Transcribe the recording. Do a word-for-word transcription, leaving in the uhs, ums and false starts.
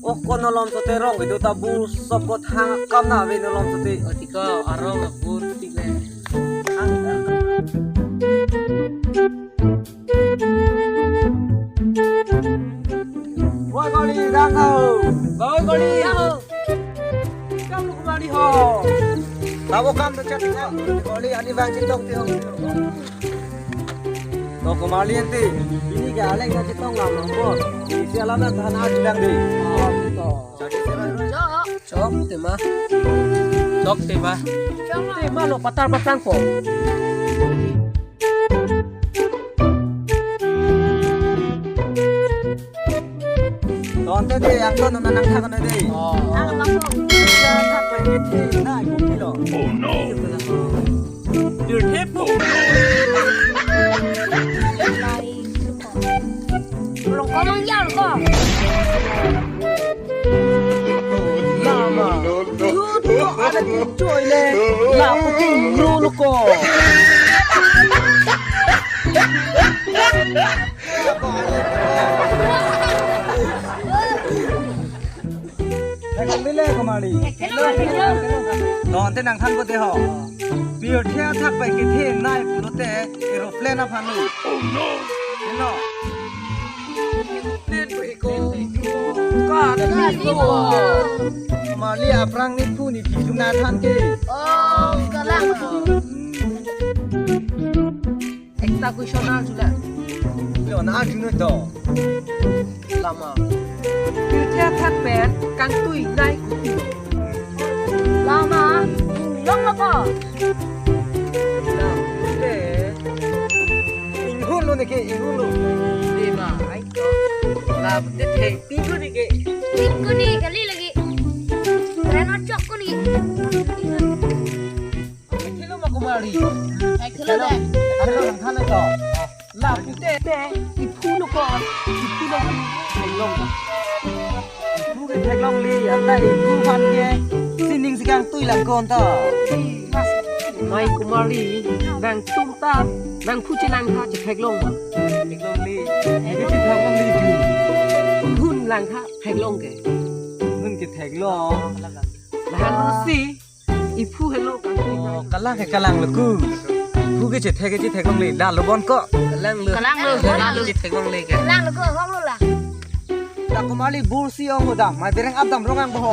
Pokon nolom sote rong kedo ta bur sop ko thang akam na ave nolom sote. Oti ko arong abur tik le. Boi Komarli, dang ho. Boi Komarli. Dang ho. Kam lo Komarli ho. Tabo kam to chat ko. Komarli ani bang chetong ti ho. To Komarli ante. Pini ke aleng ta chetong lam lo ko. Isi alam na than a chulang di. To. Chok tema. Chok tema. Tema lo patar patar ko. Tonte de, angton nang nang thak de. Oh. Ang lapu. Thak pen kethe nai ko pilo. Oh no. Pirthe pu. Rong ko mang yar ko. Lama. Yut ko ada kichoi le. Lapu tu lu lu ko. Theklong le Komarli. Theklong le. Tonte nang than ko de ho. Pirthe athak pen kethe nai pulote aeroplane aphan lo. Oh no. Hello. Aeroplane pu ko. Ka ni ko. Komarli aphrang nephu nephi jung na than ke. Oh, kalang. Ekta question arjulo. Yo, na arjulo to. Lama. Pirthe athak pen kangtui nai kopi lo. Lama, inglong lo ko. Lama, te. Inghun lo neke, inghun lo. Dema, ai to. Lama, te te. Tingku neke. Tingku ni kali lagi. Reno chok ko ni. Theklong ma Komarli. Theklong le. Theklong nang than to. Lapu te te iphu lo ko. Iphu lo ko. Theklong. Iphu ke theklong le, anta iphu aphan ke sining si kangtui lang ko anta. Mai Komarli, nangtum ta nangphu chenang tha chetheklong ma. Theklong le. Neke chetheklong le iphu. Inghun lang tha theklong ke. Inghun ke theklong. Lahan lo si. Iphu helo kangtui. Oh, kalang ke kalang lo ku. Iphu ke chethek ke chetheklong le. La lo bon ko. Kalang lo. Kalang lo. Kalang lo chetheklong le ke. Kalang lo ko hong lo la. Da Komarli bur si ong ho da. Mai bereng ap dam rong ang bo ho.